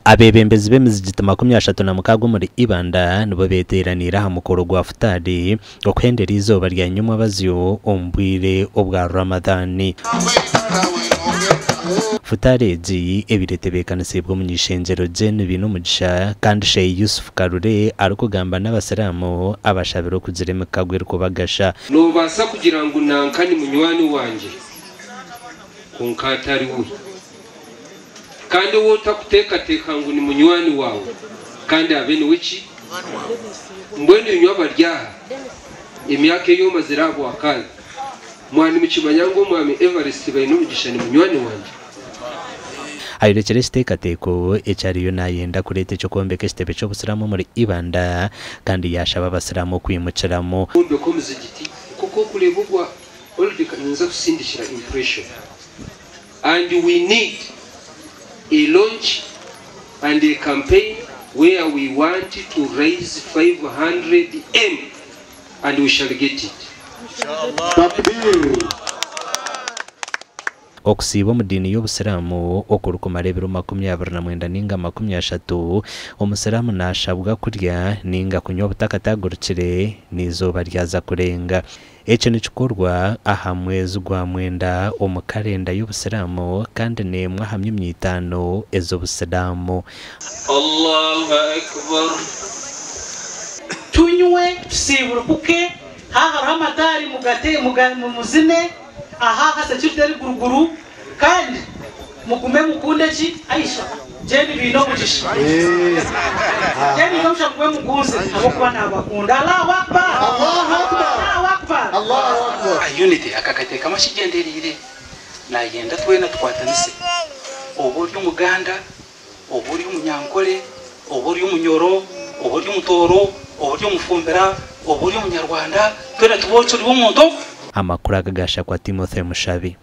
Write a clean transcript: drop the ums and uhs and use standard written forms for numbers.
Abeebembezi b'emizigiti 36 omuri Ibanda nibo beeteeraniire aha mukoro gwa Futari okuhendera eizooba rya nyomwabazyo omu bwire obwa Ramadhan. Futari egi ebaire etebeekanisiibwe omuny'eishengyero Jane Bainomugisha kandi Sheikh Yusuf Karure arikugamba n'abasiraamu abashabire okugira emikago erikubagasha. Noobaasa kugira ngu nanka ni munywani wangye, kwonka atari we. Kandi ou otakuteekateeka ngu ni munywani waawe, kandi abe niwe ki? Mbwenu inywe abari aha, emyaka ei omazire aha bwakaani, mwaba nimukimanya ngu Omwami Evarist Bainomugisha ni munywani wangye? Ayorekire ekiteekateeko eki ariyo naayenda kureeta eky'okwombeka ekitebe ky'obusiraamu omuri Ibanda kandi yaashaba abasiraamu okwimukiramu. Kwombeka omuzigiti nk'oku orikureeba ogwa Old ninza kusindikira impression and we need a launch and a campaign where we want to raise 500M and we shall get it. Okusiiba omu diini y'Obusiraamu okurikumara ebiro 29 nainga 30, Omusiraamu naashabwa kurya nainga kunywa butakataagurukire n'eizooba ryaza kurenga. Eki nikikorwa aha mwezi gwa mwenda omu karenda y'Obusiraamu kandi n'emwe aha myumya itaano ez'Obusiraamu. Allahu Akbar. Tunywe tusiiburukuke, haaha hariho amataari mugate muzine, aha aha security eri guruguru kandi mugume mukunde ki Aisha Jane Bainomugisha Jane Bainomugisha mugume mukunze ahabw'okuba nabakunda Allahu Akbar Allahu Akbar. Unity akakateekamu akigyendereire nayenda twena tukwatanise oba ori Omuganda, oba ori Omunyankore, oba ori Omunyoro, oba ori Omutooro, oba ori Omufumbira, oba ori Omunyarwanda, twena tube turi omuntu. Amakuru aga gashakwa Timothy Mushabi.